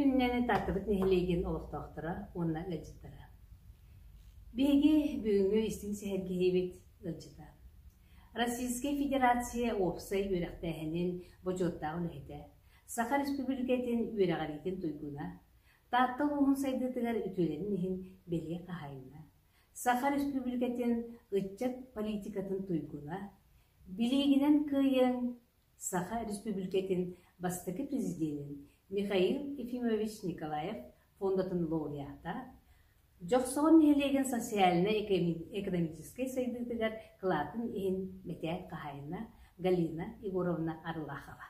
күнүнэн Тааттабыт нэһилиэгин олохтоохторо уонна ыалдьыттара. Биһиги бүгүҥҥү истиҥ сэһэргэһиибит ыалдьыта. Российскай Федерация уопсай үөрэхтээһинин бочуоттаах үлэһитэ, Саха Республикатын үөрэҕириитин туйгуна, Таатта улууһун сайдыытыгар үтүөлэрин иһин бэлиэ хаһаайына, Саха Республикатын ыччат политикатын туйгуна, билиигинэн кыайыаҥ Саха Республикатын бастакы президенин Михаил Ефимович Николаев фондатын лауреата, Дьохсоҕон нэһилиэгин социальнай-экономическай сайдыытыгар кылаатын иһин мэтээл хаһаайына Галина Егоровна Арылахова.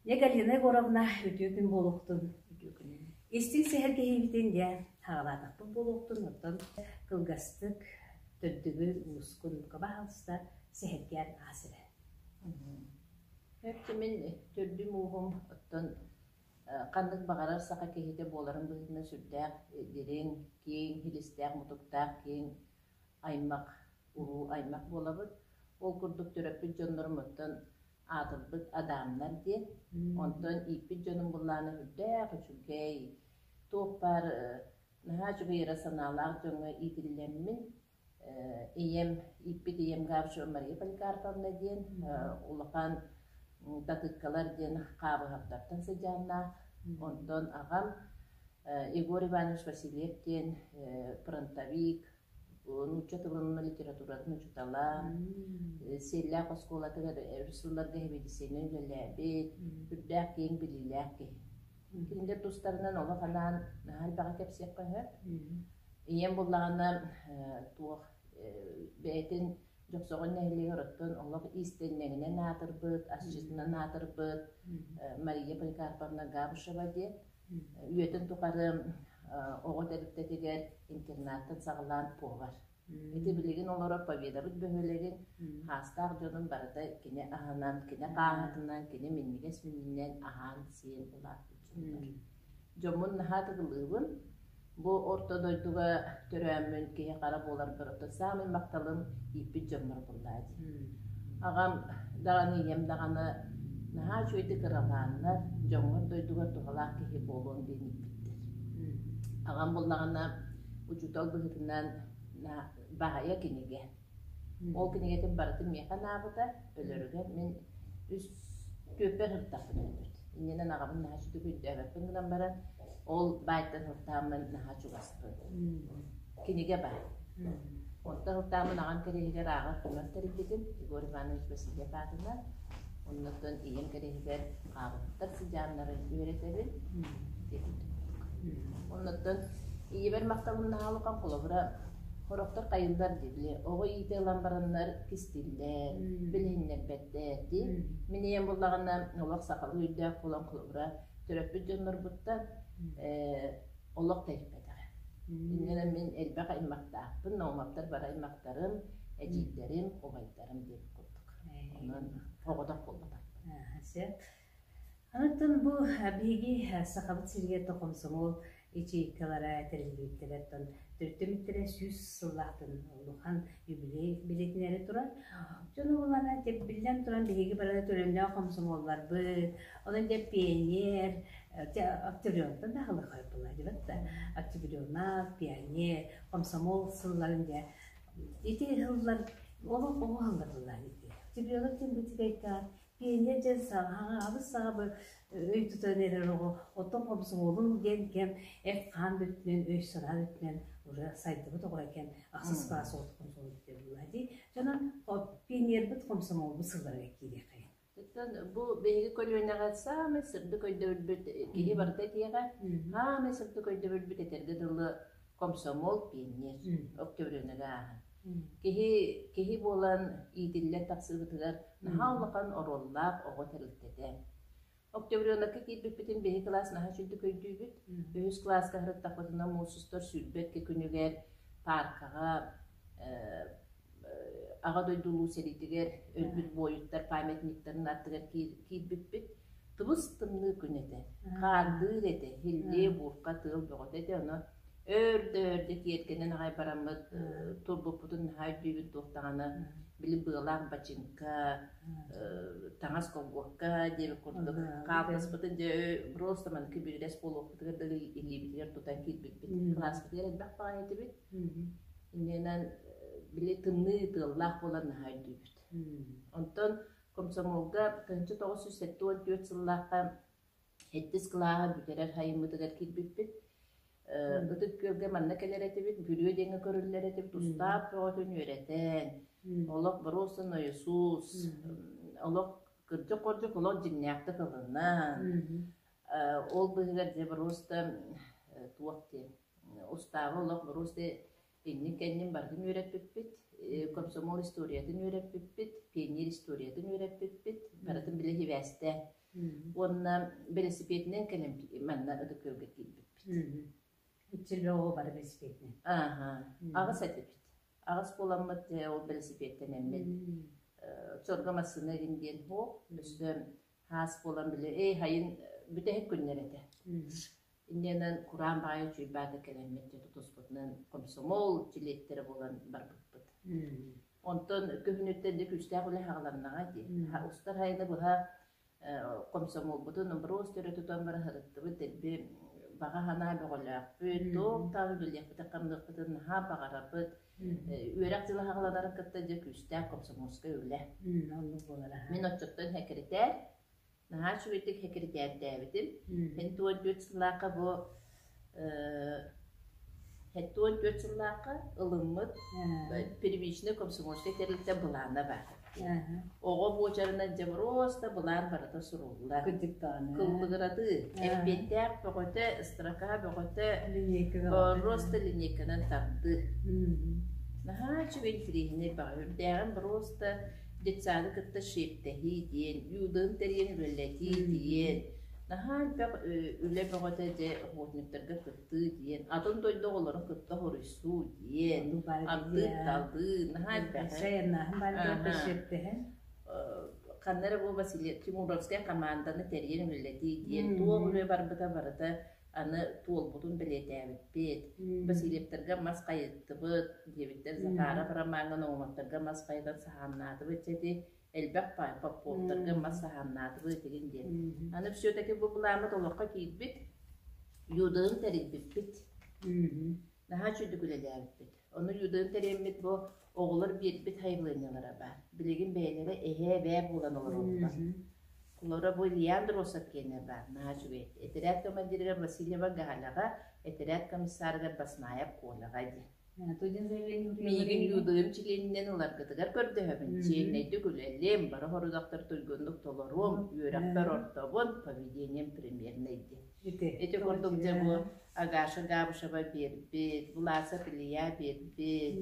Дьэ, Галина Егоровна, үтүө күн буолуохтун. Үтүө күнүн. Истиҥ сэһэргэһиибитин дьэ хаалаатахпыт буолуохтун, оттон кылгастык төрдүгүн, уускун бука сэһэргээн аас эрэ. Өттө мин төрдүм ууһум оттон ханнык баҕарар саха киһитэ буоларын быһыытынан сүрдээх дириҥ, киэҥ, хилистээх-мутуктаах киэҥ аймах, уруу аймах буолабыт. Ол курдук төрөппүт дьоннорум оттон аатырбыт Адамнар диэн. Онтон ииппит дьонум былаана сүрдээх үчүгэй, туох баар наһаа үчүгэй ыра санаалаах дьоҥҥо иитиллэммин Ийэм, ииппит ийэм Габышева Мария Поликарповна диэн улахан татыыккалар диэн Хаабыһаптартан сыдьааннаах. Онтон аҕам Егор Иванович Васильев диэн фронтовик, нуучча тылын литературатын учуутала, Сиэллээх оскуолатыгар өр сылларга сэбиэдиссэйинэн үлэлээбит, үрдээх киэҥ билиилээх киһи. Кинилэр тустарынан олох анаан наһаа элбэҕи кэпсиэххэ сөп. Ийэм буллаҕына туох бэйэтин Дьохсоҕон нэһилиэгэр оттон олох иистэнньэҥинэн аатырбыт, асчытынан аатырбыт Мария Поликарповна Габышева диэн үйэтин тухары оҕо тэрилтэтигэр интернаттан саҕалаан повар. Ити билигин олорор Победабыт бөһүөлэгин хаастаах дьонун барыта кини аһынан, кини хааһытынан, кини минньигэс минньинэн аһаан-сиэн улааппыт дьоннор. Дьоммун наһаа тыгылыыбын. Бу орто дойдуга төрөөммүн киһи-хара буоларбар оттон саамай махталым ииппит дьоммор буоллаа дии. Аҕам даҕаны, ийэм даҕаны наһаа үчүгэйдик ыралааннар, дьоҥҥор дойдугар туһалаах киһи буолуоҥ диэн ииппиттэр. Аҕам буллаҕына учуутал быһыытынан баайа кинигэ. Ол кинигэтин барытын миэхэ анаабыта, өлөрүгэр мин үс түөппэр сырыттахпын өлбүт. Иннинэн аҕабын наһаа сүтүк өйдөөбөппүн гынан баран, ол баайтан сылтааммын наһаа чугаспын. Кинигэ баар. Онтон сылтааммын аҕам кэриэһигэр ааҕар түмэл тэрийбитим Егор Иванович Васильев аатынан. Оннуттан ийэм кэриэһигэр хаалбыттар сыдьааннарын үөрэтэбин. Оннуттан ийэбэр махталым наһаа улахан холобура сорохтор хайыыллар дии били оҕо иитэ ылан бараннар кистиллэр, билиһиннэрбэттэр дии. Мин ийэм буоллаҕына олох сахалыы өйдөөх буолан холобура төрөппүт дьоннорбуттан олох тэйиппэтэҕэ. Иннинэ мин элбэх аймахтаахпын, Наумовтар бары аймахтарым, эдьиийдэрим, убайдарым диэбит курдук. Онон оҕотох буолбатахпын. Сөп. Онтон бу биһиги Сахабыт сиригэр да хомсомуол ячейкалара тэриллибиттэрэ оттон төрүттэммиттэрэ 100 сыллаахтан улахан юбилей билиэтинэри турар. Дьону булана биллэн туран биһиги бары төлөннөөх хомсомуолларбыт, онон дьэ пионер, октябрёнтан да аһылык буолла дибэт да октябрёнок, пионер, комсомол сылларын дьэ ити сыллар олох оҕо сыллар буолла ити. Октябрёнок диэн бытыгайка пионер диэн саҕа саҕа өй тутан эрэр оҕо оттон хомсомуолун диэн кэм эт-хаан да өттүнэн өй-санаа да өттүнэн уже сайдыбыт оҕо экен ахсыс класс оҕото хомсомуол буолла дии. Дьонон пионербыт хомсомуолбут сылларыгар киириэххэйин. Оттон бу биһиги көлүөнэҕэ саамай сырдык өйдөбүлбүт киһи барыта этиэҕэ, саамай сырдык өйдөбүлбүт этэргэ дылы комсомол, пионер, октябреногы ааһан. Киһи киһи буолан иитиллэн тахсыыбытыгар наһаа улахан оруоллаах оҕо тэрилтэтэ. Октябренокка киирбиппитин биһи кылаас наһаа үчүгдүк өйдүүбүт. Үһүс кылааска сырыттахпытына муус устар 22 күнүгэр пааркаҕа Аҕа дойду Улуу сэриитигэр өлбүт буойуттар памятниктарын аттыгар киирбиппит. Тыбыс тымныы күн этэ. Хаардыыр этэ, һиллиэ, буурха, тыал бөҕөтө этэ. Ону. Өр да өр да тиэргэнин аҕай бараммыт турбуппутун наһаа өйдүүбүт туох даҕаны били быалаах бачыыҥка, таҥас колгуокка диэбит курдук хаалтаспытын дьэ просто маннык бүрүрэс буолуохпутугар дылы илиибитигэр тутан киирбиппит. Кылааспытыгар элбэх баҕайы этибит. Иннинэн били тымныы тыаллаах буолан наһаа өйдүүбүт. Онтон комсомолга 1974 сыллаахха Сэттис кылааһы бүтэрэр сайыммытыгар киирбиппит. Ытык Күөлгэ манна кэлэр этибит, Бүрүө диэҥҥэ көрүллэр этибит, устаап бөҕөтүн үөрэтэн, олох боруоса нойосуус, олох кырдьык-хордьук олох дьиҥнээхтик ылынан, ол быыһыгар дьэ боруоста туох диэн, устаабы олох боруоста Иннин-кэннин барытын үөрэппиппит, комсомол историятын үөрэппиппит, пионер историятын үөрэппиппит, барытын билэ сибээстээн. Уонна бэлисипиэтинэн кэлэн манна Ытык Күөлгэ киирбиппит. Иччилбэ оҕо бары бэлисипиэтинэн. Ааһа, аҕыс этибит. Аҕыс буоламмыт ол бэлисипиэттэнэммит. Чорго массыына игин диэн суох, өссө хаас буолан били эй хайын бүтэһик күннэр этэ. Иннинэн кураан баайы чуйбаата кэлэммит дьэ тутуспутунан комсомол чилиэттэрэ буолан барбыппыт. Онтон күһүнүттэн дьэ күүстээх үлэ саҕаланнаҕа дии. Устар айаны быһа комсомолбутун броз төрө тутан бара сырыттыбыт, дэлби баҕа санаа бөҕөлөөхпүт, туох даҕаны үлэлиэхпитин-хамныахпытын наһаа баҕарабыт. Үөрэх дьыла саҕаланарын кытта дьэ күүстээх комсомольскай үлэ. Оннук буолара. Мин оччоттон сэкиритээр Наһаа үчүгэйдик сэкиритээрдээбитим. 74 сыллаахха бу 74 сыллаахха ылыммыт первичный комсомольскай тэрилтэ былаана баар. Оҕо буочарынан дьэ просто былаан барыта суруллар. Кыллыгыратыы, эппиэттээх бөҕөтө, строка бөҕөтө, просто линейканан тардыы. Наһаа үчүгэй интириэһинэй баҕа. Үрдээҕин просто детсады кытта шефтэһии диэн, юдын тэрийэн үлэлэтии диэн, наһаа элбэх үлэ бөҕөтө дьэ охотниктарга кыттыы диэн, атын дойду оҕолорун кытта хоруйсуу диэн, ардыы-талыы, наһаа элбэх. Ханна эрэ бу Василий Тимуровскай хамаанданы тэрийэн үлэлэтии диэн, туох үлэ барбыта барыта аны туолбутун бэлиэтээбиппит. Васильевтарга мас хайыттыбыт диэбиттэр, Захаров ромаҥҥа Наумовтарга мас хайытан саһааннаатыбыт дьэ ити элбэх Поповтарга мас саһааннаатыбыт игин диэн. Аны все-таки бу былааммыт олоххо киирбит, Юдын тэрийбиппит. Наһаа үчүгдүк үлэлээбиппит. Ону Юдын тэрийэммит бу оҕолор биэрбит хайвлениялара баар. Билигин бэйэлэрэ эһээ-эбээ буолан олороллор. Холобура, бу Илья Андросов киэнэ баар, наһаа үчүгэй. Этэрээт командирыгар Васильева Галяҕа, этэрээт комиссарыгар Баснаев Коляҕа диэн. Миигин ЮДМ чилиэнинэн ыларгытыгар көрдөһөбүн. Чиэһинэйдик үлэлиэм, бары сорудахтары туйгуннук толоруом, үөрэхпэр ортобун, поведением примерный диэн. Ити курдук дьэ бу Агаша Габышева биэрбит, Власов Илья биэрбит,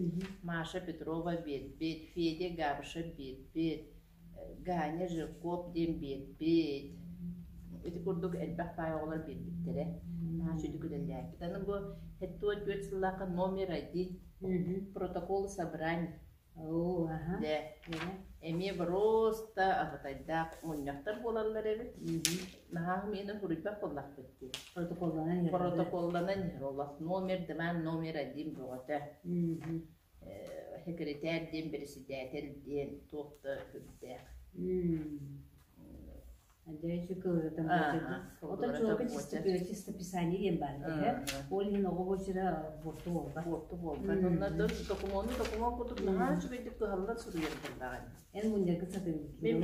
Маша Петрова биэрбит, Федя Габышев биэрбит, Ганя Жирков диэн биэрбит. Ити курдук элбэх баай оҕолор биэрбиттэрэ. Наһаа сүдүк үлэлээбит. Аны бу 74 сыллаахха номер один протокол собраний. Дьэ, эмиэ просто абытайдаах мунньахтар буолаллар эбит. Наһаа миэнэ суруйбат буоллахпыт дии. Протоколланан Протоколланан иһэр олох. Номер два, номер один бөҕөтө. Секретарь диэн, председатель диэн туох да үрдээх. Отон чуолка чистописание диэн баар этэ. Ол иһин оҕо буочара буорту буолбат. Буорту буолбат. Онно докумуону докумуон курдук наһаа үчүгэйдик кыһаллан суруйар буоллаҕын. Эн мунньаргын сатыыбын.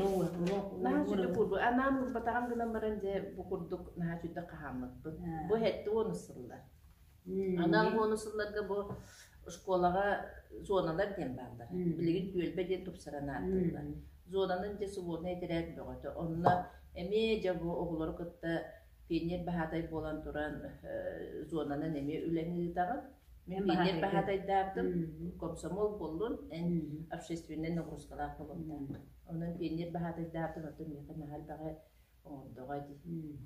Наһаа үчүгэй курдук. Анаан уурбатаҕым гынан баран дьэ бу курдук наһаа үчүгэйдик хаһааммыппын. Бу хэттэ уонус сыллар. Анал уону сылларга бу школаҕа зоналар диэн бааллар. Билигин түөлбэ диэн тупсаран ааттыыллар. Зонанын дьэ своднай этэрээт бөҕөтө. Онно эмиэ дьэ бу оҕолору кытта пионер баһаатай буолан туран зонанан эмиэ үлэни ыытаҕын. Мин пионер баһаатайдаабытым, комсомол буоллун, эн общественнай нагрузкалаах буолуохтааххын. Онон пионер баһаатайдаабытым, оттон миэхэ наһаа элбэҕи оҥордоҕо дии.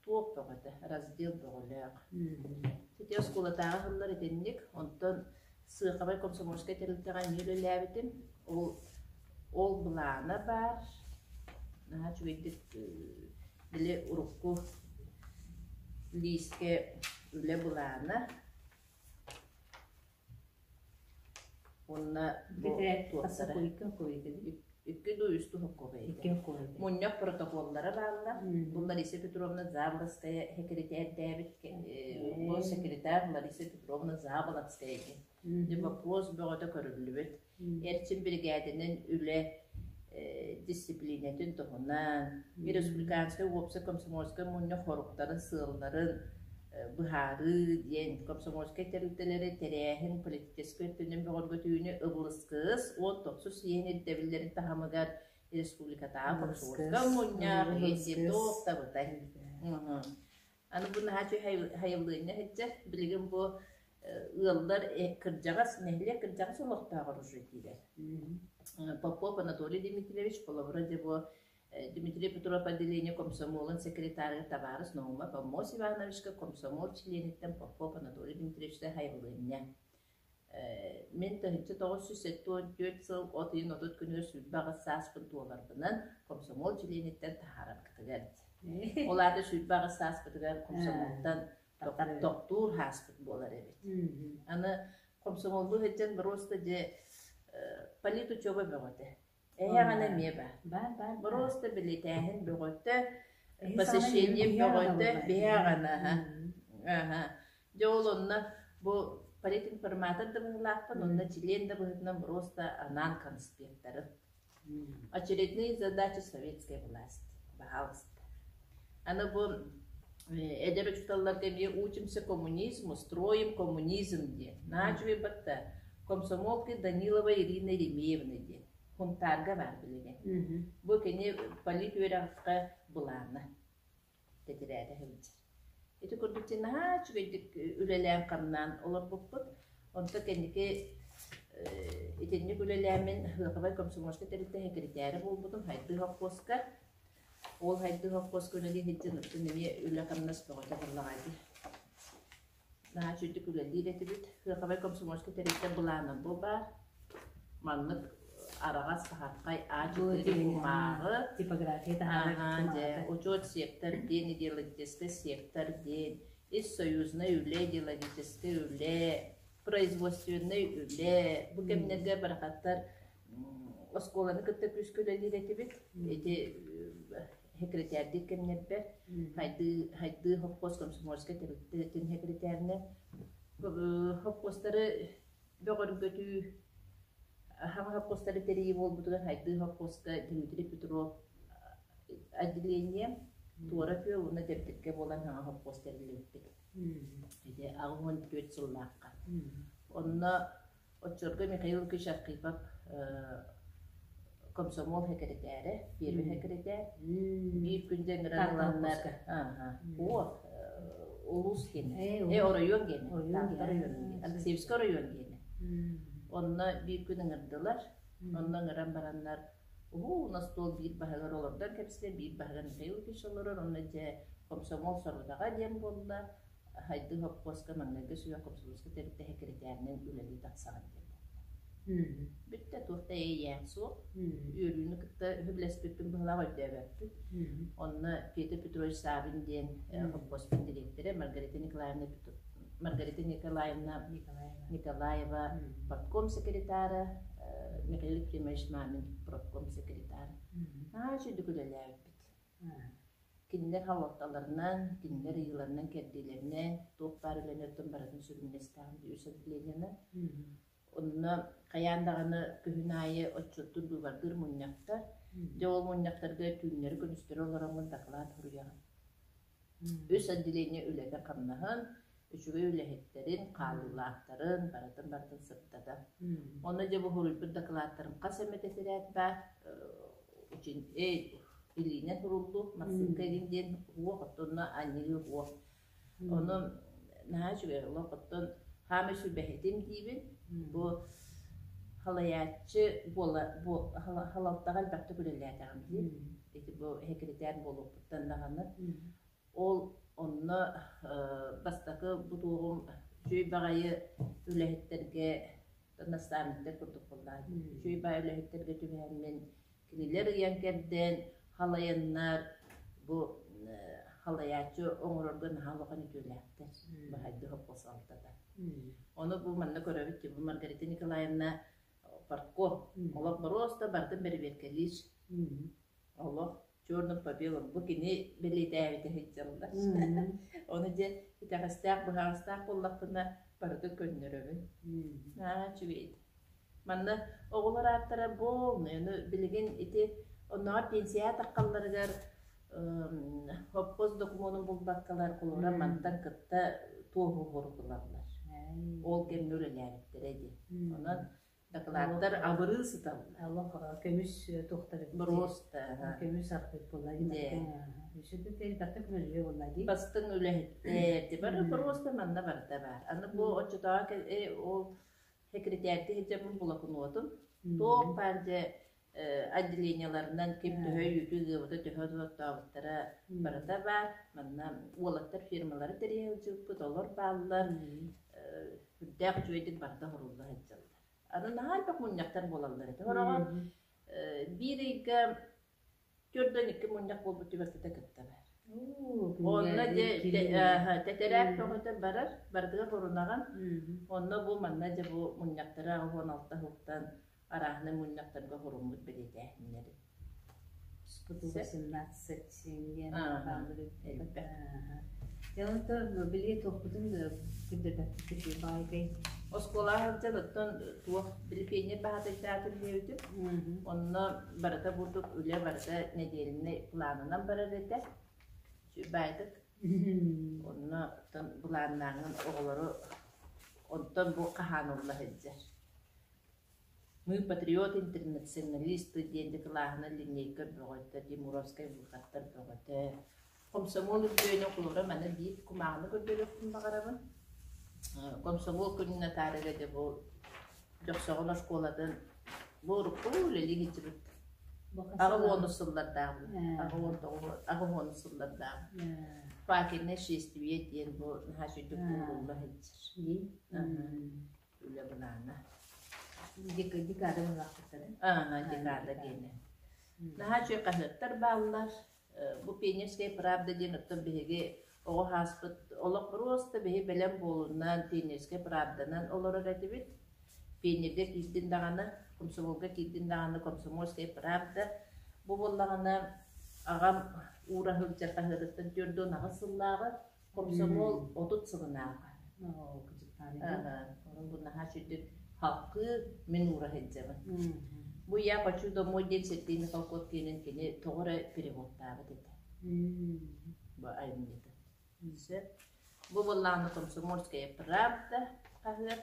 Туох бөҕөтө, раздел бөҕөлөөх. Ити оскуолатааҕы сыллар итинник, онтон Сыахабай комсомольскай тэрилтэҕэ эмиэ үлэлээбитим. Ол ол былаана баар. Наһаа үчүгэйдик били урукку лиискэ үлэ былаана. Уонна бу туохтара икки дуу үс дуу хоккуобай этэ. Мунньах протоколлара бааллар. Бу Лариса Петровна Заболоцкая секретарьдээбит бу секретарь Лариса Петровна Заболоцкая диэн. Дьэ вопрос бөҕөтө көрүллүбүт. Эрчим биригээдэнэн үлэ дисциплинэтин туһунан, республиканскай уопсай комсомольскай мунньах хоруктарын сыалларын быһаарыы диэн комсомольскай тэрилтэлэри тэрээһин политическай өттүнэн бөҕөргөтүүнү ыбылыскыс 19 сийиэн ирдэбиллэрин таһымыгар республикатааҕы комсомольскай мунньах туохтабытай. Аны бу наһаа үчүгэй хайыллыынньа сылдьар. Билигин бу ыаллар кырдьаҕас, нэһилиэк кырдьаҕас олохтооҕор уже киирэр. Попов Анатолий Дмитриевич, холобура дьэ бу Дмитрий Петров отделение комсомолун секретарыгар табаарыс Наумов Аммос Ивановичка комсомол чилиэниттэн Попов Анатолий Дмитриевичтэ хайыллыынньа. Мин 1974 сыл от ыйын 30 күнүгэр 28 сааспын туоларбынан комсомол чилиэниттэн таһаараргытыгар. Ол аата 28 сааспытыгар комсомолтан тохтуур ааспыт буолар эбит. Аны комсомоллуу сылдьан просто дьэ политучеба бөҕөтө. Эһэҕинэ эмиэ баар. Баар, баар. Просто билитээһин бөҕөтө, посещение бөҕөтө, биһэҕинэ аха. Дьэ ол онно бу политинформатор да быһыылаахпын, онно чилиэн да быһыытынан просто анаан конспекторы. Очередные задачи советской власти. Пожалуйста. Аны бу эдэр учууталларга эмиэ учимся коммунизму, строим коммунизм диэн. Наһаа үчүгэй батта. Комсомолка Данилова Ирина Еремеевна диэн. Хунтаарга баар билигин. Бу кини полит үөрэххэ былаана. Тэтирээтэ сылдьар. Ити курдук наһаа үчүгэйдик үлэлээн-хамнаан олорбуппут. Онто кэнники итинник үлэлээммин Ыакабай комсомольскай тэрилтэ сэкиритээрэ буолбутум Хайдыы хоппуоска. Ол Хайдыы хоппуоска үлэлии сылдьан оттон эмиэ үлэ-хамнас бөҕөтө буоллаҕа дии. Наһаа үчүгэйдик үлэлиир этибит. Ыакабай комсомольскай тэрилтэ былаана бу баар. Маннык араҕас саһархай А4 кумааҕы типография таһаарар учет сектор диэн идеологическай сектор диэн ис союзнай үлэ идеологическай үлэ производственнай үлэ бу кэмнэргэ барахаттар оскуоланы кытта күүскэ үлэлиир этибит ити секретарьдыыр кэмнэрбэр хайдыы хайдыы хоппуос комсомольскай тэрилтэтин секретаринэ хоппуостары бөҕөргөтүү Хаҥа хоппуостары тэрийии буолбутугар Хайдыы хоппуоска Дмитрий Петров отделение Туора Күөл уонна Дэбдиргэ буолан хаҥа хоппуос тэриллибиппит. Ити 84 сыллаахха. Онно оччорго Михаил Лукич Архипов комсомол сэкирэтээрэ, первый сэкирэтээр. Биир күн дьэ ыҥыран ыланнар, о, улуус гиэнэ, э, оройуон гиэнэ, Таатта оройуонун гиэнэ, Алексеевскай оройуон гиэнэ. Онно биир күн ыҥырдылар, онно ыҥыран бараннар, уһун остуол биир баһыгар олордон кэбистилэр, биир баһыгар Михаил Лукич олорор, онно дьэ комсомол сорудаҕа диэн буолла, Хайдыы хоппуоска маҥнайгы сүһүөх комсомольскай тэрилтэ сэкирэтээринэн үлэлии тахсаҕын диэн буолла. Бүттэ, туох да эйээх суох. Үөрүүнү кытта үһүлэспиппин быһылаах өйдөөбөппүн. Онно Петр Петрович Савин диэн хоппуоспун дириэктэрэ Маргарита Николаевна Маргарита Николаевна Николаева партком секретара, Михаил Ефремович Мамин профком секретара. Наһаа үчүгүйдүк үлэлээбиппит. Кинилэр халалталарынан, кинилэр ыйыыларынан-кэрдиилэринэн туох баар үлэни оттон барытын сүрүннэстэҕим дии үс отделениены. Онно хайаан даҕаны күһүн аайы отчуоттуур быыбардыыр мунньахтар. Дьэ ол мунньахтарга түүннэри-күнүстэри олороҥҥун дакылаат суруйаҕын. Үс отделение үлэтэ-хамнаһын, үчүгэй үлэһиттэрин, хаалыылаахтарын барытын-барытын сырдатан. Онно дьэ бу суруйбут дакылааттарым хас эмэ тэтэрээт баар илиинэн суруллуу, массыынка игин диэн уох, оттонно анньыы уох. Ону наһаа үчүгэй олох оттон хаамай сүбэһитим диибин. Бу халайааччы буола халалтаҕа элбэхтик үлэлээтэҕим дии. Ити бу сэкирэтээр буолуохпуттан даҕаны. Ол онно бастакы бутуоҕум үчүгэй баҕайы үлэһиттэргэ наставниктар курдук буоллаҕа дии. Үчүгэй баҕайы үлэһиттэргэ түбэһэммин кинилэр ыйан кэрдэн халайаннар бу халайааччы оҥорорго наһаа улахан үтүөлээхтэр баһайдыы хоппос алтата. Ону бу манна көрөбүт бу Маргарита Николаевна. парком. Олох боруоста барытын бэрэбиэркэлиир. Олох черным по белому. Бу кини бэлиэтээбитэ сылдьаллар. Ону дьэ итэҕэстээх быһаҕастаах буоллахпына барытын көннөрөбүн. Аа үчүгэй. Манна оҕолор ааттара буолнай. Ону билигин ити оннооҕор пенсияҕа таххалларыгар хоппуос докумуонун булбаккалар холобура мантан кытта туоһу ылаллар. Ол кэмҥэ үлэлээбиттэрэ диэн. Онон дакылааттар абырыы сыталлар. Олох көмүс туохтар Боруоста. Көмүс архив буолла дии. Үсүбүт элбэхтэ көмөлүө буолла дии. Бастыҥ үлэһиттэр бары боруоста манна барыта баар. Аны бу оччотооҕу ол Секретарьты сылдьаммын блокнотум. Туох баар дьэ отделениеларынан ким төһө үүтү ыабыта, төһө оттообуттара барыта баар. Манна уолаттар фирмалары тэрийэ сылдьыбыппыт, олор бааллар. Үрдээх үчүгэйдик барыта оһорулла сылдьаллар. Аны наһаа элбэх мунньахтар буолаллар этэ. Сороҕор биир ыйга 42 мунньах буолбут түбэлтэтэ кытта баар. Онно дьэ тэтэрээк бөҕөтө барар, барытыгар хорунаҕын. Онно бу манна дьэ бу мунньахтары 86 сылтан арааһынай мунньахтарга хоруммут бэлиэтээһиннэри. Спуту 18 диэн элбэх. Дьэ били туохпутун көрдөрбөппүт баайгай. Оскуолаҕа сылдьан оттон туох били пионер баһаатайдаатын диэбитим. Онно барыта бурдук үлэ барыта нэдиэлэнэй планынан барар этэ. Баайдык. Онно оттон былааннааҥҥын оҕолору онтон бу хаһаанулла сылдьар. Мы патриоты интернационалисты диэн кылааһынан линейка бөҕөтө, Тимуровскай выходтар бөҕөтө. Комсомол үрдүөнү холобура маны биир кумааҕыны көрдөрүөхпүн баҕарабын. Комсомол күнүн атаарыга дьэ бу Дьохсоҕон оскуолатын бу урукку үлэлии сылдьыбыт 80 сыллардаах 89 сыллардаах факельное шествие диэн бу наһаа сүрдүк уурулла сылдьар. Үлэ былаана. Декада былаахпыттара. Ааһа, декада диэнэ. Наһаа үчүгэй хаһыаттар бааллар. Бу «Пионерская правда» диэн оттон биһиги оҕо сааспыт олох просто биһи бэлэм буолунан «Пионерская правданан» олорор этибит. Пионерга киирдин даҕаны, комсомолга киирдин даҕаны «Комсомольская правда». Бу буоллаҕына аҕам уура сылдьар хаһыатыттан 48 сыллааҕы Комсомол 30 сылынааҕы. Онон бу наһаа сүрдүк халкыы мин уура сылдьабын. Бу я хочу домой диэн Сергей Михалков диэнин кини тоҕо эрэ переводтаабыт этэ. Бу айымньыта. Сөп. Бу буоллаҕына «Комсомольская правда» хаһыат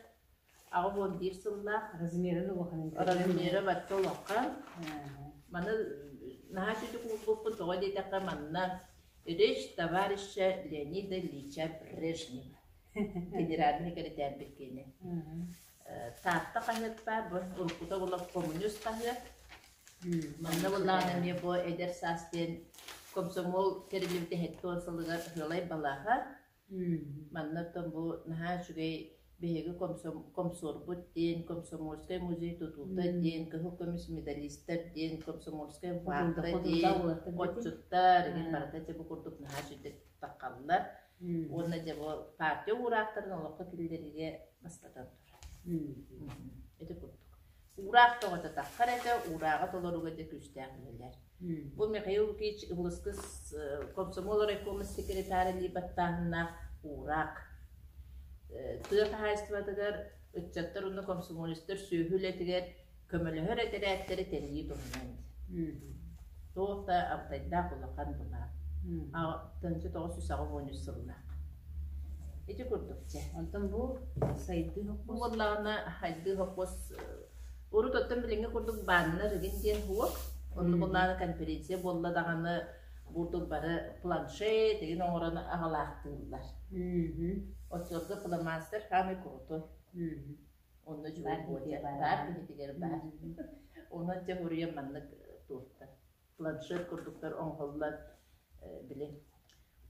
81 сыллаах. Размерын улахан. Размера бачча улахан. Маны наһаа сүтүк уурбуппун тоҕо диэтэххэ манна Речь товарища Леонида Ильича Брежнева генеральный секретарь киэнэ. Таатта хаһыат баар, бу уруккута буолар коммунист хаһыат. Манна буоллаҕына эмиэ бу эдэр саас диэн комсомол тэриллибитэ 70 сылыгар Ыһыалай Балаха Манна оттон бу наһаа үчүгэй биһиги комсорбут диэн, комсомольскай музей тутуута диэн, кыһыл көмүс медалистар диэн, комсомольскай вахта диэн, отчуттар игин барыта дьэ бу курдук наһаа үчүгэйдик таххаллар. Уонна дьэ бу партия уураахтарын олоххо киллэриигэ бастатан турар. Ити курдук. Уураах тоҕото таххар этэ, уурааҕы толорууга дьэ күүстээх үлэлэр. Бу Михаил Лукич Ылыскыс комсомол райкомун секретара илии баттааһыннаах уураах. Тыа хаһаайыстыбатыгар ыччаттар уонна комсомолецтар сүөһү үлэтигэр көмөлөһөр этэрээттэри тэрийии туһунан диэн. Туох да абытайдаах улахан былаан. 1983 сыллаах. Ити курдук чэ. Онтон бу сайдыы Бу буоллаҕына сайдыы хоппуос Урут оттон билиҥҥи курдук баннер игин диэн суох. Онно буоллаҕына конференция буолла даҕаны бурдук бары планшет игин оҥорон аҕалаахтыыллар. Оччолорго фломастер самый крутой. Онно дьуон баар киһитигэр баар. Онон дьэ хуруйан маннык туохтар планшет курдуктар оҥоһуллан били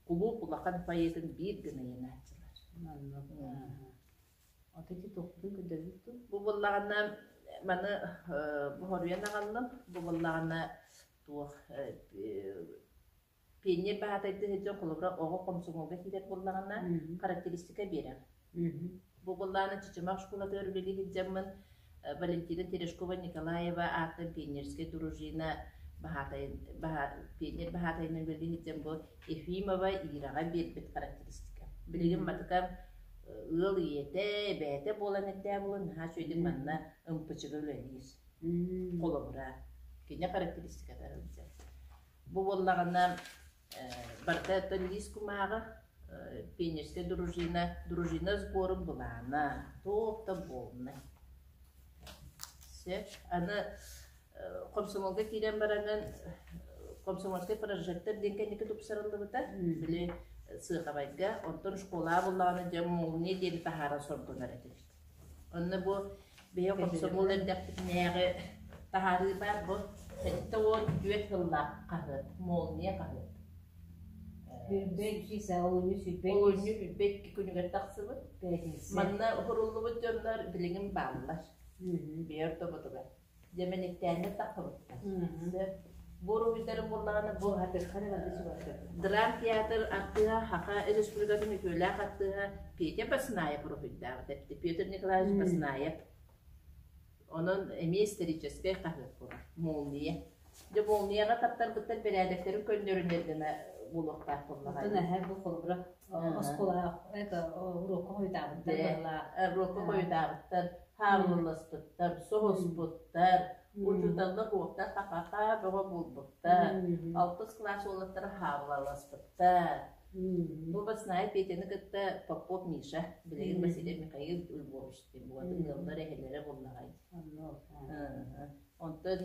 кулууп улахан поэтын биир гына ыйанааччылар. Ата ити туохпутун көрдөрбүт дуу? Бу буоллаҕына маны хоруйан аҕаллым. Бу буоллаҕына туох пионер баһаатайдыы сылдьан холобура оҕо комсомолга киирэр буоллаҕына характеристика биэрэҕин. Бу буоллаҕына Чычымах школатыгар үлэлии сылдьаммын. Валентина Терешкова-Николаева ааттан пионерскай дружина баһаатайын пионер баһаатайынан үлэлии сылдьан бу Ефимова Ираҕа биэрбит характеристика. Билигин матыкам ыал ийэтэ, эбээтэ буолан эрдээ буолан наһаа үчүгэйдик манна ымпычыга үлэлиир. Холобура, кини характеристиката сылдьар. Бу буоллаҕына барыта оттон лиис кумааҕы, пионерскай дружина, дружина сборун былаана, туох да буолунай. Сөп. Аны комсомолга киирэн бараҥын комсомольскай прожектор диэн кэнники тупсарыллыбыта. Били сыахабайга, онтон школа буллаҕына дьэ молния диэни таһаара сордонор этибит. Онно бу биһи комсомол эрдэхпитинээҕи таһаарыы баар бу 74 сыллаах хаһыат, молния хаһыат. Сүүрбэ икки олунньу сүүрбэ Олунньу 22 күнүгэр тахсыбыт. Манна уһуруллубут дьоннор билигин бааллар. Биир ортоботугар. Дьэмэниктээннэр тахсыбыттар. Бу уруһуйдары буоллаҕына бу Драм театр артыыһа Саха Республикатын үтүөлээх артыыһа Петя Баснаев уруһуйдаабыт эбит. Петр Николаевич Баснаев. Онон эмиэ историческай хаһыат буолар. Молния. Дьэ молнияҕа таптарбыттар бэрээдэктэрин көннөрүнэр гына буолуохтаах буоллаҕа. Оттон эһэ бу холобура оскуола это уруокка хойутаабыттар буолла. Уруокка хойутаабыттар, хаалласпыттар, соһуспуттар, учууталлар уоттар ха-ха бөҕө буолбуттар, алтыс кылаас уолаттара хаалласпыттар. Бу Баснаев Петяны кытта Попов Миша, билигин Василий Михаил Львович диэн буолатын ыаллар эһэлэрэ буоллаҕай. Онтон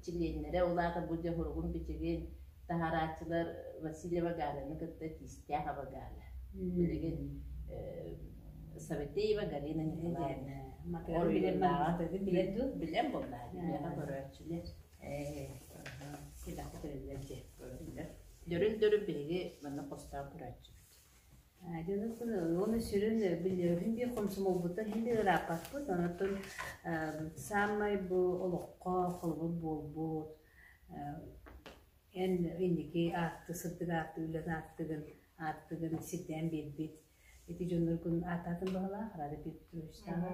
чилиэннэрэ улаата бу дьэ суругун-бичигин таһаарааччылар Васильева Галяны кытта Тиистээх Аба Галя. Билигин Саватеева Галина Николаевна. Билэр дуу? Билэн буоллаа, миэхэ көрөөччүлэр. Элбэхтик көрөллөр дии. Көрөллөр. Дөрүн-дөрүн биһиги манна хостоон көрөөччүбүт. Дьонуккун уонна сүрүн биллэрбин биир хомсомуолбуттан иһин ырааппаппыт. Онтон саамай бу олоххо холобур буолбут эн инники аатты сырдык аатты үлэн ааттыгын ааттыгын сирдээн биэрбит ити дьонноргун ааттаатын баҕалаах Рада Петровичтааҕа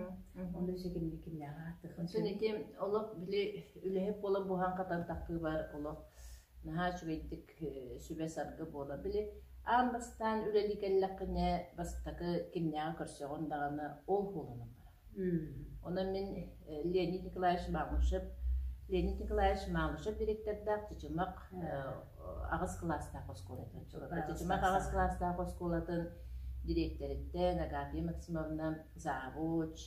онно өссө кимни кимнээҕи ааттыххын Онтон ити олох били үлэһит буолан буһан хатан таххыыбар олох наһаа үчүгэйдик сүбэ-саргы буола. Били аан бастаан үлэлии кэллэххинэ бастакы кимнээҕи көрсөҕүн даҕаны ол буоланан барар. Онон мин Леонид Николаевич Малышев Леонид Николаевич Малышев директордаах Чычымах аҕыс кылаастаах оскуолатын Чычымах аҕыс кылаастаах оскуолатын дириэктэриттэн Агафья Максимовна завуч,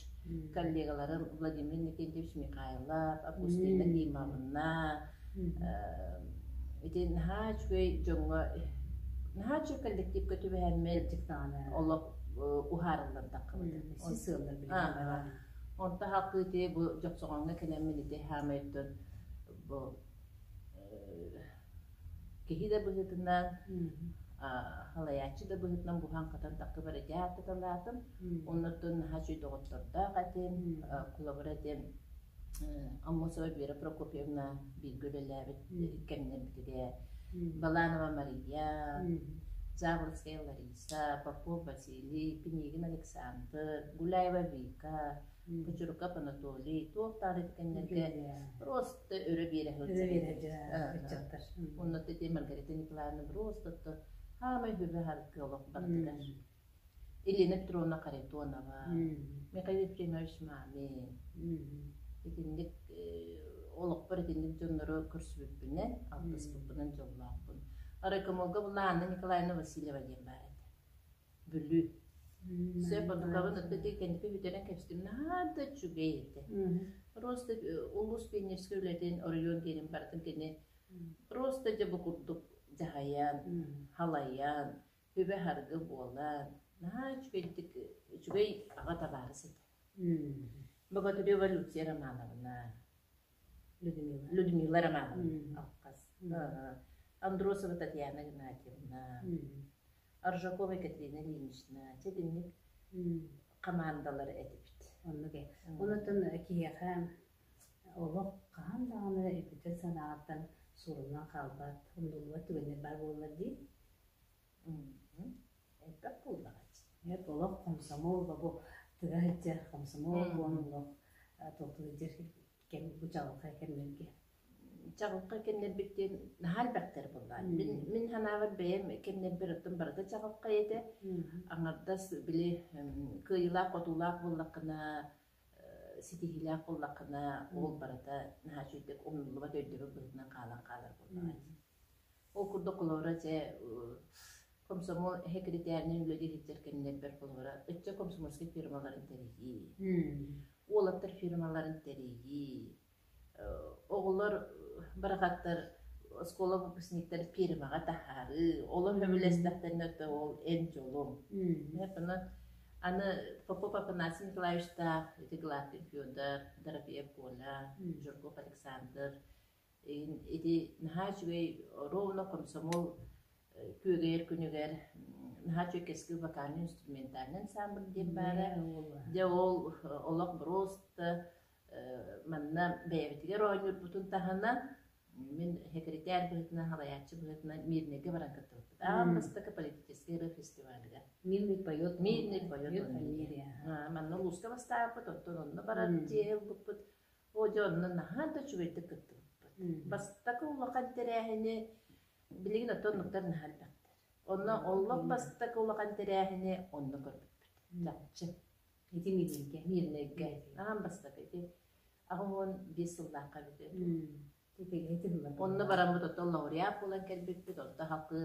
коллегаларым Владимир Никитич Михайлов, Августина Климовна, ити наһаа үчүгэй дьоҥҥо наһаа үчүгэй коллективка түбэһэммит олох уһаарыллан таххыбыт. Сис сыаллар билигин. Онто халкы ити бу Дьохсоҕоҥҥо кэлэммин ити хаамайтын бу киһи да быһыытынан халайааччы да быһыытынан буһан-хатан таххыбар ити ааттаталаатым. Оннуттан наһаа үчүгэй доҕоттордоох этим, холобура этим Аммосова Вера Прокопьевна бииргэ үлэлээбит кэмнэрбитигэр Баланова Мария, Заболоцкая Лариса, Попов Василий, Пинигин Александр, Гуляева Вика, Кучуруков Анатолий туох даҕаны ити кэмнэргэ просто өрө биэрэ сылдьар ыччаттар. Онно ити Маргарита Николаевна просто хаамай хүбэ-харгы олох барытыгар. Елена Петровна Харитонова, Михаил Ефремович Мамин итинник олохпор итинник дьоннору көрсүбүппүнэн, алтыспыппынан дьоллоохпун. Райкомолга була Анна Николаевна Васильева диэн баар этэ. Бүлүү. Сөп, онтукабын ити кэнники бүтэрэн кэбистим. Наһаа да үчүгэй этэ. Просто улуус пионерскай үлэтин, оройуон киэнин барытын кини просто дьэ бу курдук дьаһайан, халайан, Үбэ-харгы буолан, наһаа үчүгэйдик, үчүгэй аҕа табаарыс этэ. Богатырева Люция Романовна, Людмила. Людмила Романовна Алкас, Андросова Татьяна Игнатьевна, Аржакова Екатерина Ильинична, чэ итинник хамаандалар этибит. Оннук ээ. Онтон киһиэхэ олох хаһан даҕаны өйбүтүн санааҕыттан сууруллан хаалбат, умнуллубат түгэннэр баар буоллар дии. Элбэх буоллаҕа Эп олох хомсомуол бу тыга сылдьар хомсомуол буолан олох Толкуйдуур кэм бу чаҕылхай кэмнэргэ. Чаҕылхай кэмнэрбиттэн наһаа элбэхтэр буоллаҕа. Мин санаабар бэйэм кэмнэрбэр оттон барыта чаҕылхай этэ. Аҥардас били кыайыылаах-хотуулаах буоллаххына, ситиһиилээх буоллаххына, ол барыта наһаа үчүгэйдик умнуллубат өйдөбүл быһыытынан хаалан хаалар буоллаҕа дии. Ол курдук холобура дьэ комсомол сэкиритээринэн үлэлии сылдьар кэмнэрбэр холобура ыччат комсомольскай фирмаларын тэрийии, уолаттар фирмаларын тэрийии, оҕолор барахаттар оскуола выпускниктар фирмаҕа таһаарыы, олор сөбүлэстэхтэринэ ол эн дьолуҥ. Онон аны Попов Афанасий Николаевичтаах, ити Гладкин Федор, Дорофеев Коля, Жирков Александр ити наһаа үчүгэй ровно комсомол күөгэйэр күнүгэр наһаа үчүгэй кэскил вокальный инструментальный ансамбль диэн баара. Дьэ ол олох просто манна бэйэбитигэр оонньуурбутун таһынан мин секретарь быһыытынан салайааччы быһыытынан Мирнэйгэ баран кыттыбыппыт. Аан бастакы политическай ырыа фестивалыгар. Мирный поет. Мирный поет. Манна улууска бастаабыппыт, оттон онно барар дьиэ ылбыппыт. Оо, дьэ онно наһаа да үчүгэйдик кыттыбыппыт. Бастакы улахан тэрээһини билигин оттон оннуктар наһаа элбэхтэр. Онно олох бастакы улахан тэрээһини онно көрбүппүт. Чахчы. Ити Миирнэйгэ. Миирнэйгэ. Аан бастакы ити 85 сыллаахха эбитэ. Онно бараммыт оттон лауреат буолан кэлбиппит, онто хакы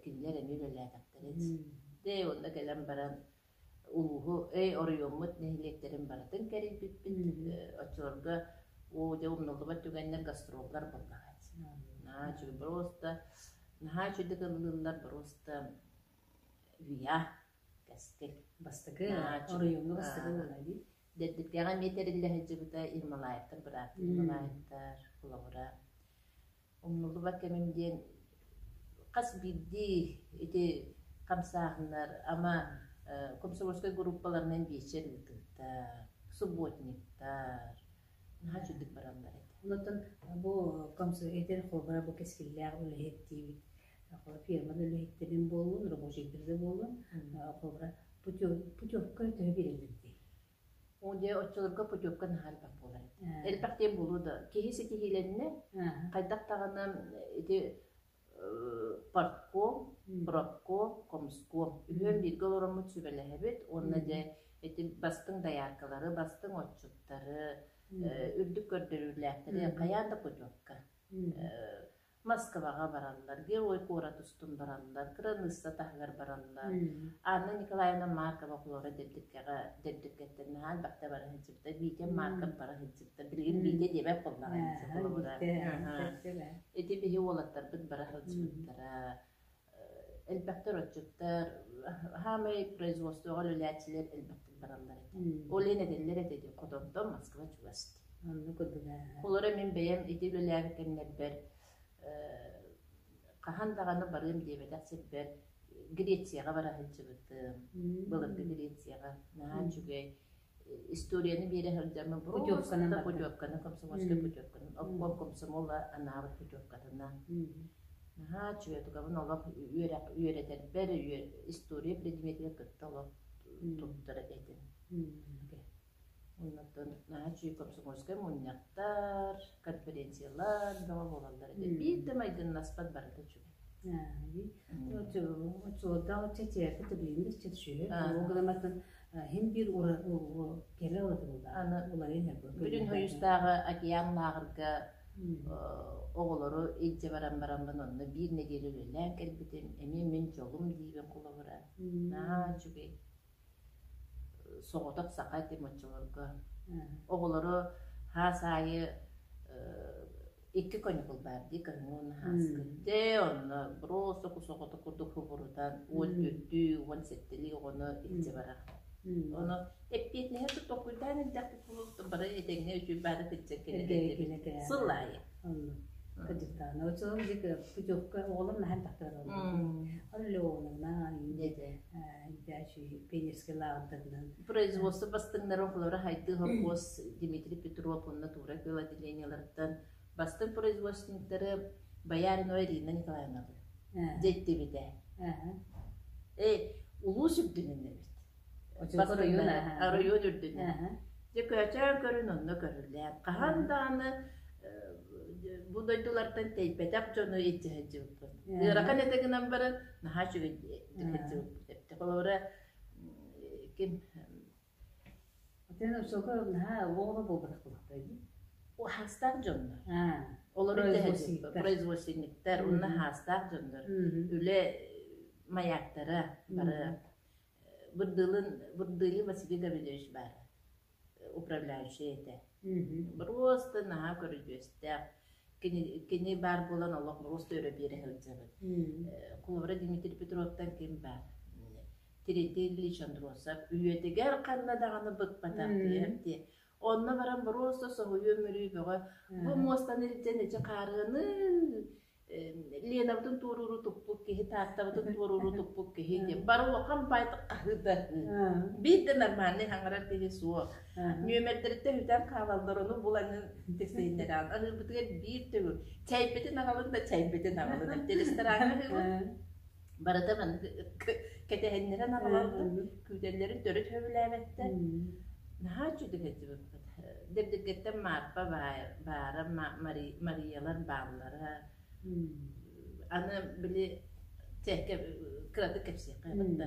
кинилэр эмиэ үлэлээтэхтэрэ. Дэ онно кэлэн баран улууһу, эй оройуоммут нэһилиэктэрин барытын кэрийбиппит. Оччолорго оо дьэ умнуллубат түгэннэр гастроллар буоллаҕа. Наһаа үчүгэй просто наһаа үчүгэйдик ыллыыллар просто вия кэскил. Бастакы оройуоҥҥа бастакы буолла дии. Дэддиккэҕэ эмиэ тэриллэ сылдьыбыта Ермолаевтар бырааттыы Ермолаевтар холобура умнуллубат кэмим диэн хас биирдии ити хамсааһыннар ама комсомольскай группаларынан биэчэр ыытыыта, субботниктар наһаа үчүгдүк бараллар этэ. Онтон бу этэр холобура бу кэскиллээх үлэһит диибит фермада үлэһиттэрин буоллун, рабочайдар да буоллун, холобура путевка төһө биэрэллэр дии? Оо дьэ, оччолорго путевка наһаа элбэх буолар этэ. Элбэх диэн буолуо да, киһи ситиһиилэннэ, хайдах даҕаны ити партком, профком, комском үһүөн бииргэ олороммут сүбэлэһэбит уонна дьэ ити бастыҥ дояркалары, бастыҥ отчуттары, үрдүк көрдөрүүлээхтэри хайаан да путевка Москваҕа бараллар, Герой куорат устун бараллар, кыраныысса таһыгар бараллар. Анна Николаевна Маркова холоро Дэбдиркэҕэ Дэбдиркэттэн наһаа элбэхтэ бара сылдьыбыта. Витя Марков бара сылдьыбыта. Билигин Витя диэбэт буоллаҕа холобура. Ити биһи уолаттарбыт бара сылдьыбыттара. Элбэхтэр отчуттар, хаамай производствоҕа үлэлээччилэр элбэхтик бараллар этэ. Ол иһин этэллэр этэ дии, хотонтон Москва чугас. Оннук курдук Холоро мин бэйэм ити үлэлээбит кэмнэрбэр хаһан даҕаны барыам диэбэтэх сирбэр Грецияҕа бара сылдьыбытым. Былыргы Грецияҕа наһаа үчүгэй историяны биэрэ сылдьаммын Путевканан просто путевканы комсомольскай путевканан обком комсомола анаабыт путевкатынан наһаа үчүгэй тукабын олох үөрэх үөрэтэрбэр история предметигэр кытта олох туттар этим. Оннуттан наһаа үчүгэй комсомольскай мунньахтар, конференциялар бөҕө буолаллар этэ. Биир да майгыннаспат барыта үчүгэй. Оччолордоох чэчээрбит билигин да чэчүһү. Ол гынан хин биир кэрэ ураты Аны уларыйан Бүтүн Союзтааҕы океан лааҕырга оҕолору илдьэ баран бараммын онно биир нэдиэлэ үлэлээн кэлбитим. Эмиэ мин дьолум диибин холобура. Наһаа үчүгэй. Соҕотох саха этим оччолорго. Оҕолору хаас аайы икки каникул баар дии кыһыҥҥы уонна сааскы. Дьэ онно просто соҕотох курдук хубурутан 14-түү, 17-лии оҕону илдьэ барар. Ону эппиэтинэһи толкуйдаан илдьэхпит буолуохтун бары этэҥҥэ үчүгэй баары кырдьан кэлэр Сыл аайы. Кырдьыктаана. Оччолорго путевка оҕолор наһаа элбэхтэр Леоновна, пионерскай лааҕырдарынан. Производство бастыҥнарын холобура Хайдыы совхоз Дмитрий Петров уонна Тура Күөл отделениеларыттан бастыҥ производственниктары Бояринова Ирина Николаевналы дьэттибитэ. Э, улуус үрдүнэн эбит. Оройуон Оройуон үрдүнэн. Дьэ көөчөөн көрүн онно көрүлээн. Хаһан даҕаны бу дойдулартан тэйбэтэх дьону илдьэ сылдьыбыппыт. Ыарахан этэ гынан баран наһаа үчүгэйдик сылдьыбыппыт эбит. Холобура ким Отен сока наһаа оҕолор буолбатах буолуохтара дии. Хаастаах дьоннор. Олору производственниктар, уонна хаастаах дьоннор. Үлэ маяктара бары. Бырдылын Бырдыли Василий Гаврильевич баар управляющий этэ. Просто наһаа көрүдьүөстээх. Кини, кини баар буолан олох просто өрө биэрэ сылдьабыт. Холобура Дмитрий Петровтан ким баар? Третий Ильич Андросов үйэтигэр ханна даҕаны быкпатах диэн. Онно баран просто соһуйуу өмүрүү бөҕө. Бу муостаны илдьэн ичи хаарыаны Ленабытын туорууру туппут киһи, Тааттабытын туорууру туппут киһи диэн бары улахан баайдык хаһыыта. Биир да нормальный хаҥарар киһи суох. Нүөмэрдэриттэн үтэн хаалаллар, ону буланын тиксиһиннэрэҕин. Аһыырбытыгар биир төгүл чэйбитин аҕалын да чэйбитин аҕалын. Рестораҥҥа аһыыбыт. Барыта маннык кэтэһиннэрэн аҕалаллар, күүтэллэрин төрүт сөбүлээбэттэр. Наһаа үчүгэй сылдьыбыппыт. Дэбдиргэттэн Маарпа баара, Мариялар бааллара. Аны били чэкэ кыратык кэпсиэххэ да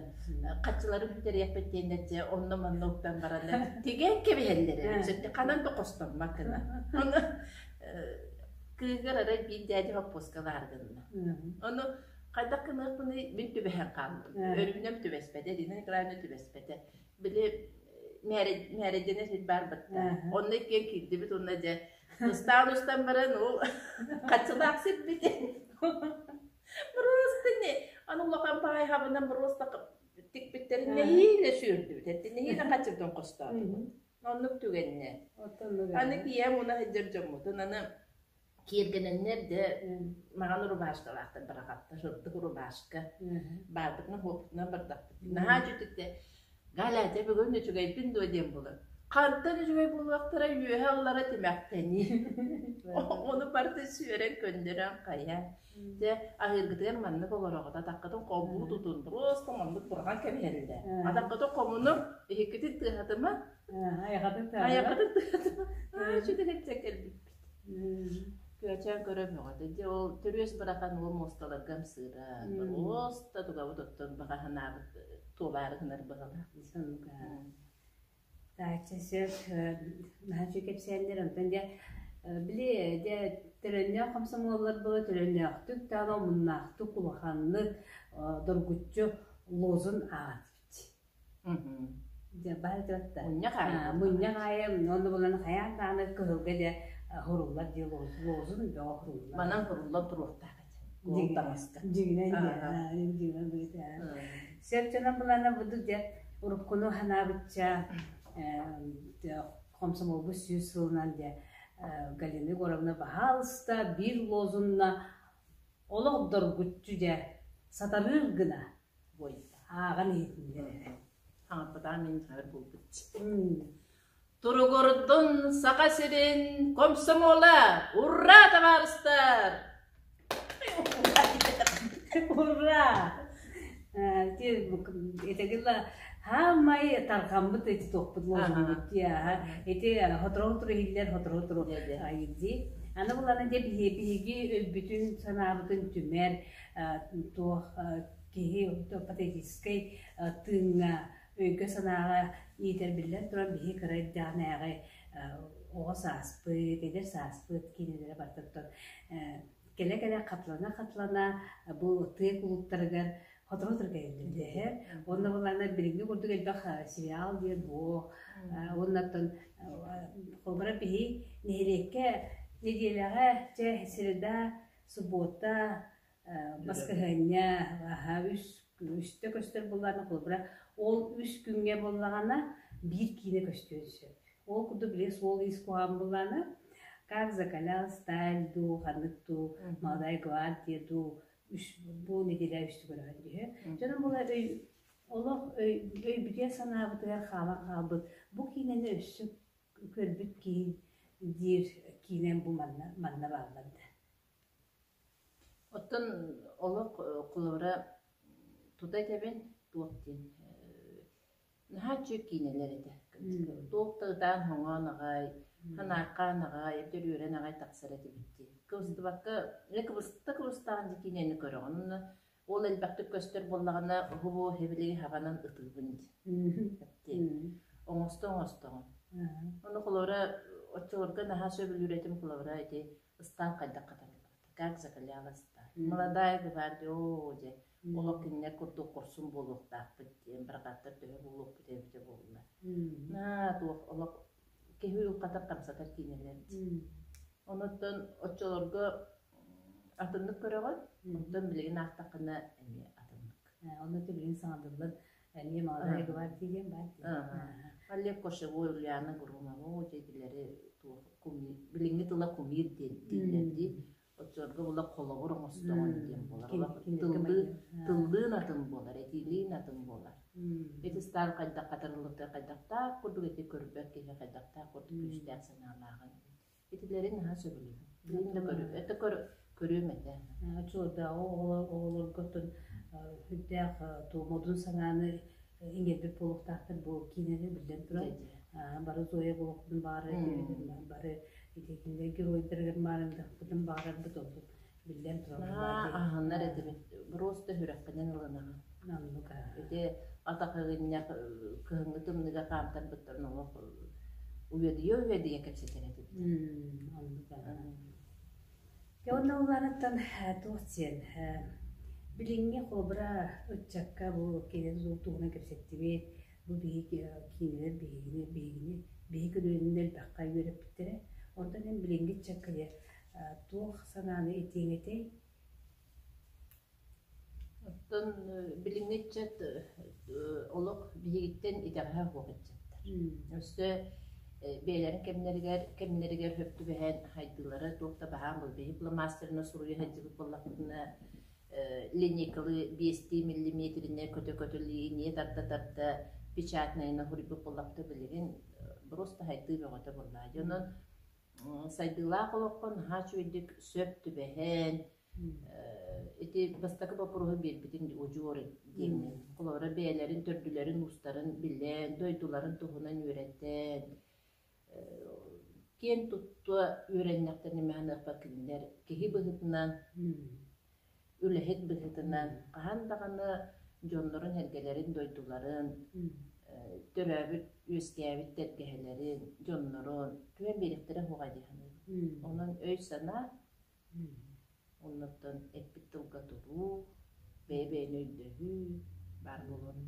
хаччыларын сүтэриэхпит диэннэр дьэ онно-манна уктан бараннар тигэн кэбиһэллэр эбит ханан да хостоммот гына. Ону кыыһыгар арай биир дээдьэ хоппуоска баар гынна. Ону хайдах гыныахпыный мин түбэһэн хааллым. Өрүүнэм түбэспэтэ, Ирина Николаевна түбэспэтэ. Били мээрэйдэнэ сир баар батта. Онно иккиэн киирдибит уонна дьэ ыстаан устан баран ол хаччылаах сирбит. Просто не аны улахан баай хабынан просто тикпиттэрин нэһиилэ сүүрдүбүт. Нэһиилэ хаччырдан хостоотубут. Оннук түгэннэ. Аны киэм уна сылдьар дьоммутун аны Киэргэнэннэр дьэ маҕан рубашкалаахтар барахаттар, сырдык рубашка. Баарбытынан хуоппутунан бардахпыт. Наһаа үчүгэй Галя, дьэ бүгүн үчүгэйбин дуо диэн буолар. Хантан үчүгэй буолуохтара үөһэ аллара тимэхтэнии. Ону барыта сүөрэн көннөрөн хайа. Дьэ аһыыргытыгар маннык олороҕут, атаххытын холбуу тутун, просто маннык быраҕан кэбиһэллэр. Атаххытын хомунуҥ, иһиккитин тыаһатыма. Айаҕытын тыаһатыма. Аа, үчүгэй кэлбиппит. Көөчөөн көрө бөҕөтө. Дьэ ол төрүөс бырахан уол муосталарга ымсыыран, просто тугабыт оттон баҕа санаабыт туолаары гынар быһалаах. Таачча сөп наһаа үчүгэй кэпсээннэр онтон дьэ били дьэ төлөннөөх хомсомуоллар буола төлөннөөхтүк даҕаны омуннаахтык улаханнык доргуччу лозун ааҕат Дьэ баар этэ Мунньах аайы мунньах аайы онно булан хайаан даҕаны кыһылга дьэ хуруллар дии лозун бөҕө хуруллар. Манан хуруллан туруохтаах этэ. Куол таҥаска. Дьиҥинэн дьиҥинэн быһыта. Сөп дьонон булана будук дьэ уруккуну ханаабычча хомсомолбут 100 сылынан дьэ Галина Егоровна баһаалыста биир лозунна олох доргуччу дьэ сатарыыр гына ааҕан иһитиннэр эрэ. Хаҥаппатаҕа мин хабыр буолбут. Туругурдун Саха сирин комсомола! Ура, табаарыстар! Ура! Этэгилла хаамай тарҕаммыт эти туохпут лозунгут ити хотору иһиллэр хотору айди аны булана дьэ биһиги өйбүтүн санаабытын түмэр туох киһи патетическай тыыҥҥа өйгө-санааҕа иитэр биллэн туран биһи кыра эрдэҕинээҕи оҕо сааспыт, эдэр сааспыт киинэлэрэ барытыттан кэлэ-кэлэ хатылана-хатылана бу тыа кулууптарыгар хотору-хотору кэлэллэр. Уонна былаана билиҥҥи курдук элбэх сериал диэн буо. Уоннаттан холобура биһи нэһилиэккэ нэдиэлэҕэ чэ среда, суббота баскыһыанньа аһа үс үстэ көстөр буоллаҕына холобура ол үс күҥҥэ буоллаҕына биир киинэ көстүөн сөп. Ол курдук били суол-иис куһаҕан буоллаҕына как закалял сталь дуу, ханнык дуу, молодая гвардия дуу үс бу нэдиэлэ үстэ көрөһөн түһэ. Дьонум була өй олох өй өйбүтүгэр санаабытыгар хаалан хаалбыт бу киинэни өссө көрбүт киһи диир киинэм бу манна манна бааллар да. Оттон олох холобура тута этэбин туох диэн. Наһаа үчүгэй киинэлэр этэ. Туох да ытаан-хоҥоон аҕай, ханааххаан аҕай, эбэтэр үөрэн аҕай тахсар этибит дии. Кыбыстыбакка, дьэ кыбыста-кыбыстаҕын дии киинэни көрөҕүн. Онно ол элбэхтик көстөр буоллаҕына, уһу эбилиги хаҕанан ытыыбын дии. Оҥосто-оҥостоҕун. Ону холобура, оччолорго наһаа сөбүлүүр этим холобура ити ыстаал хайдах хатарыллыбыта, как закаляла сталь. Молодая гвардия, оо дьэ, олох кинилэр курдук хорсун буолуохтаахпыт диэн барҕааттар төһө буолуохпут эбитэ буолла. Наа туох олох киһи уйулҕата хамсатар киинэлэр дии. Онуттан оччолорго атыннык көрөҕүн, онтон билигин аахтаххына эмиэ атыннык. Онно билигин саҥардыллан эмиэ Молодая гвардия диэн баар дии. Олег Кошевой, Ульяна Громова дьиэтилэри туох кумир, билиҥҥи тыла кумир диэн дииллэр дии. Оччолорго була холобур оҥостоҕун диэн буолар. Олох тыллыы, тыллыын атын буолар, этиилиин атын буолар. Ити стаал хайдах хатарыллыбыта хайдахтаах курдук ити көрбөт киһи хайдахтаах курдук күүстээх санаалааҕын. Итилэри наһаа сөбүлүүбүн. Билигин да көрү, это көрүөм этэ. Оччолордооҕу оҕолорготтон сүрдээх модун санааны иҥэрбит буолуохтаахтар бу киинэлэр биллэн туран бары Зоя буолуохпутун баҕарар бары ити кинилэр геройдарыгар маарындахпытын баҕарарбыт онтун биллэн турар Наһаа аһынар этибит. Просто сүрэххинэн ылынаҕын. Оннук Ити атахыгынньах кыһыҥҥы тымныыга хаамтарбыттарын олох уйадыйа-уйадыйа кэпсэтэр этибит. Оннук Дьэ уонна улаанаттан туох диэн билиҥҥи холобура ыччакка бу киинэ туһунан кэпсэттибит, бу биһиги киинэлэр биһигини биһигини биһи көлүөнэни элбэххэ үөрэппиттэрэ. Онтон эн билиҥҥи ыччакка дьэ туох санааны этиэҥ этэй? Оттон билиҥҥи ыччат олох биһигиттэн итэҕэһэ суох ыччаттар. Өссө бэйэлэрин кэмнэригэр кэмнэригэр сөп түбэһэн хайдыылара туох да баһаам буолбат. Биһи фломастерынан суруйа сылдьыбыт буоллахпытына линейкалыы биэстии миллиметринэ көтө-көтө линия тарда-тарда печатнайынан суруйбут буоллахпыта билигин просто хайдыы бөҕөтө буоллаҕа. Дьэ онон сайдыылаах олоххо наһаа үчүгэйдик сөп түбэһэн Ити бастакы боппуруоһу биэрбитин удьуор диэҥҥин. Холобура, бэйэлэрин төрдүлэрин-уустарын билэн, дойдуларын туһунан үөрэтэн, киэн тутта үөрэннэхтэринэ мэһэныахпар кинилэр киһи быһыытынан, үлэһит быһыытынан хаһан даҕаны дьоннорун-сэргэлэрин, дойдуларын, төрөөбүт, үөскээбит тэлгэһэлэрин, дьоннорун түһэн биэриэхтэрэ суоҕа дии саныыбын. Онон өй-санаа Оннуттан эппит тылга туруу, бэйэ-бэйэни өйдөһүү баар буолуон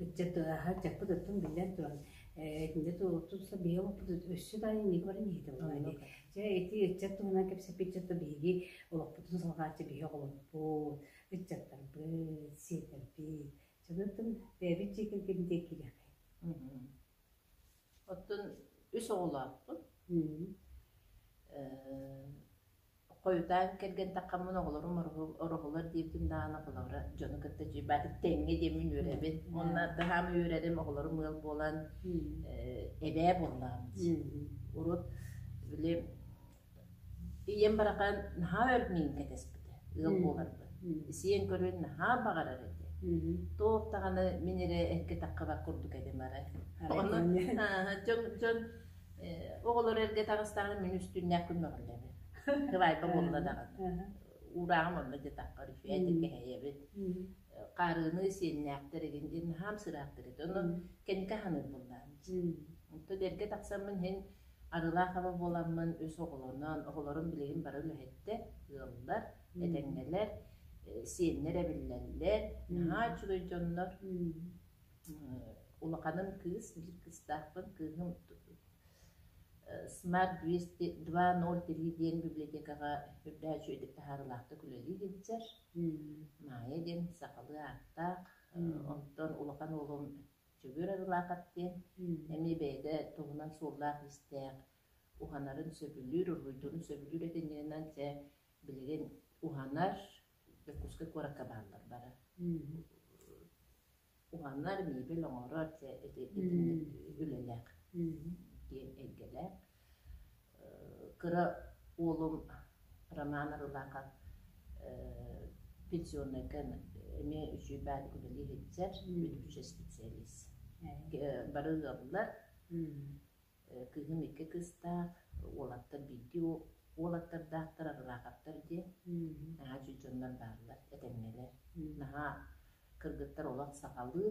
Ыччат ыччаппыт оттон биллэн туран итиннэ тупса биһиги олохпут өссө да инники баран иһитэ буолла дии. Дьэ ити ыччат туһунан кэпсэппит биһиги олохпутун салҕааччы биһиги оҕолорбут, ыччаттарбыт, сиэтэрбит. Дьонуттан бэйэбит дьиэ кэргэммитигэр киириэххэ. Оттон үс оҕолоохпун. Хойутаан кэргэн таххаммын оҕолорум ороһулар диэбитим даҕаны холобура дьону кытта тэҥҥэ диэммин үөрэбин. Уонна таһаам үөрэрим оҕолорум ыал буолан эбээ буоллаҕым. Урут били Ийэм барахан наһаа өр миигин кэтэспитэ, ыал буоларбын. Сиэн көрүөн наһаа баҕарар этэ. Туох даҕаны мин эрэ эргэ таххыбат курдук этим арай. Ону дьон дьон оҕолор эргэ таҕыстаҕына мин үстүннээх күн мөҕүллэбин. Кыбайба буолла даҕаны. Уурааҕым онно дьэ таххар үчүгэй кэһэйэбит. Хаарыыны сиэннээхтэр игин диэн наһаам сыраахтар этэ. Ону кэнники аһыныыр буоллаҕым. Онтон эргэ тахсаммын иһин Арыылаах аба буоламмын үс оҕолонон, оҕолорум билигин бары үлэһиттэр, ыаллар, этэҥҥэлэр, сиэннэр эбиллэллэр, наһаа үчүгэй дьоннор. Улаханым кыыс, биир кыыстаахпын, кыыһым Smart 2.03 диэн библиотекаҕа үрдээх үчүгэйдик таһаарыылаахтык үлэлии сылдьар. Маайа диэн сахалыы ааттаах. Онтон улахан уолум Дьөгүөр Арылаахап диэн эмиэ бэйэтэ туһунан суоллаах-иистээх, уһанарын сөбүлүүр, уруһуйдуурун сөбүлүүр этинньигинэн дьэ билигин уһанар Дьокуускай куоракка бааллар бары. Уһанар, мебель оҥорор дьэ ити итинник үлэлээх киэҥ эйгэлээх. Кыра уолум Роман Арылаахап пенсионнайга эмиэ үчүгэй баайдык үлэлии сылдьар, ведущий специалист. Бары ыаллар. Кыыһым икки кыыстаах, уолаттар биирдии уолаттардаахтар, арылаахаттар диэн. Наһаа үчүгэй дьоннор бааллар, этэҥҥэлэр. Наһаа кыргыттар олох сахалыы.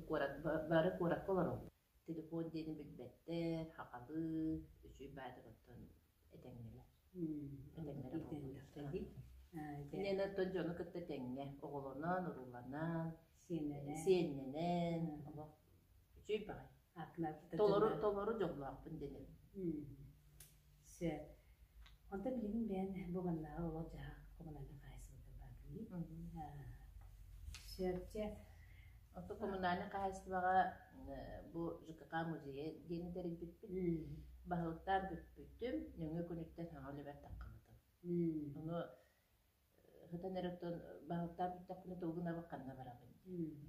Куорат, бары куоракка олороллор. Телефон диэни билбэттэр, сахалыы, үчүгэй баайдык оттон этэҥҥэлэр. Этэҥҥэрэ буолбуттар. Инньэ оттон дьону кытта тэҥҥэ оҕолонон, урууланан, сиэннэнэн, олох үчүгэй баҕайы. Толору, толору дьоллоохпун дэнэбин. Сөп. Онтон билигин бэйэн бу маннааҕы олох-дьаһах коммунальнай хаһаайыстыбата бааргыный? Сөп, дьэ. Оттон коммунальнай хаһаайыстыбаҕа бу ЖКХ музейа диэни тэрийбиппит. Баһылыктаан бүппүтүм, нөҥүө күнүттэн саҥа үлэбэр таххыбытым. Ону сытан эрэ оттон баһылыктаан бүттэхпинэ тугу гынабын, ханна барабын?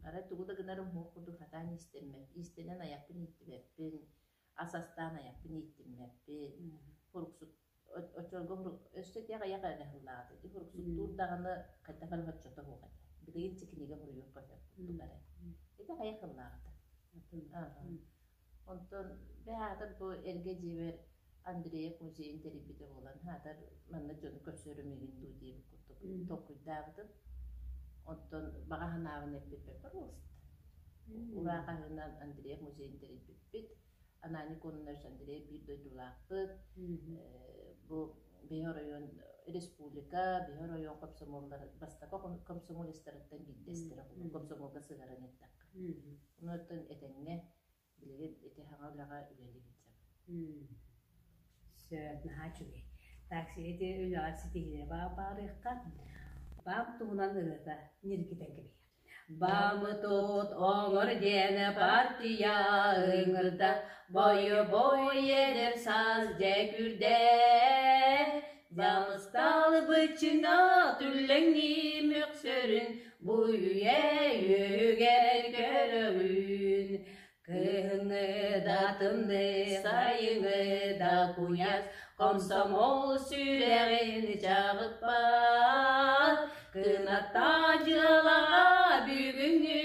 Арай тугу да гынарым суох курдук сатаан иистэммэт, иистэнэн айахпын ииттибэппин, ас астаан айахпын ииттиммэппин. Хуруксут оччолорго өссө ити аҕыйах эрэ сыллааҕыта ити хуруксуттуур даҕаны хайдах эрэ соччото суох этэ. Билигин ити кинигэ суруйуохха сөп курдук эрэ. Ити аҕыйах сыллааҕыта. Онтон бэһаатар бу эргэ дьиэбэр Андреев музейын тэрийбитэ буолан, аатар манна дьону көрсөрүм игин дуу диэбит курдук толкуйдаабытым. Онтон баҕа санаабын эппиппэр пожалуйста. Ураа хаһыынан Андреев музейын тэрийбиппит. Ананий Кононович Андреев биир дойдулаахпыт. Бу биһи оройуон республика, биһи оройуон комсомоллар бастакы комсомолистарыттан биирдэстэрэ комсомолга сыһыаран эттэххэ. Онуоттан этэҥҥэ билигин ити саҥа үлэҕэ үлэлии сылдьабын. Сөп, наһаа үчүгэй. Так, ити үлэҕэр ситиһиилэри баарыахха. Баам туһунан ырыата ньиргитэн кэбиһиэх. Баамы тут оҥор диэн партия ыҥырда, бойобуой эдэр саас дьэ күрдэ. Дьамыстаал быччыҥа түллэҥнии мөхсөрүн бу үйэ үөһүгэр көрөбүн. Кыһыҥҥы да тымныы, сайыҥҥы да куйаас, комсомол сүрэҕин чаҕыппат. Кынаттаах дьыалаҕа бүгүҥҥү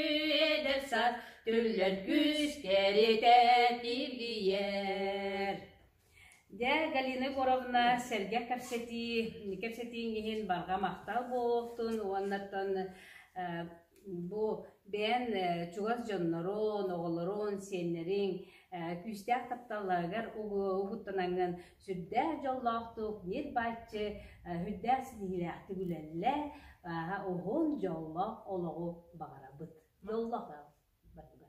эдэр саас түллэр күүс кэритэ тиргийэр. Дьэ, Галина Егоровна, сэргэх кэпсэтии, кэпсэтииҥ иһин барҕа махтал буолуохтун уоннаттан бу бэйэн чугас дьоннорун, оҕолорун, сиэннэриҥ күүстээх тапталларыгар угуттанаҥҥын сүрдээх дьоллоохтук, ньир-бааччы, сүрдээх ситиһиилээхтик үлэлээ, уһун дьоллоох олоҕу баҕарабыт. Дьоллоох барыга.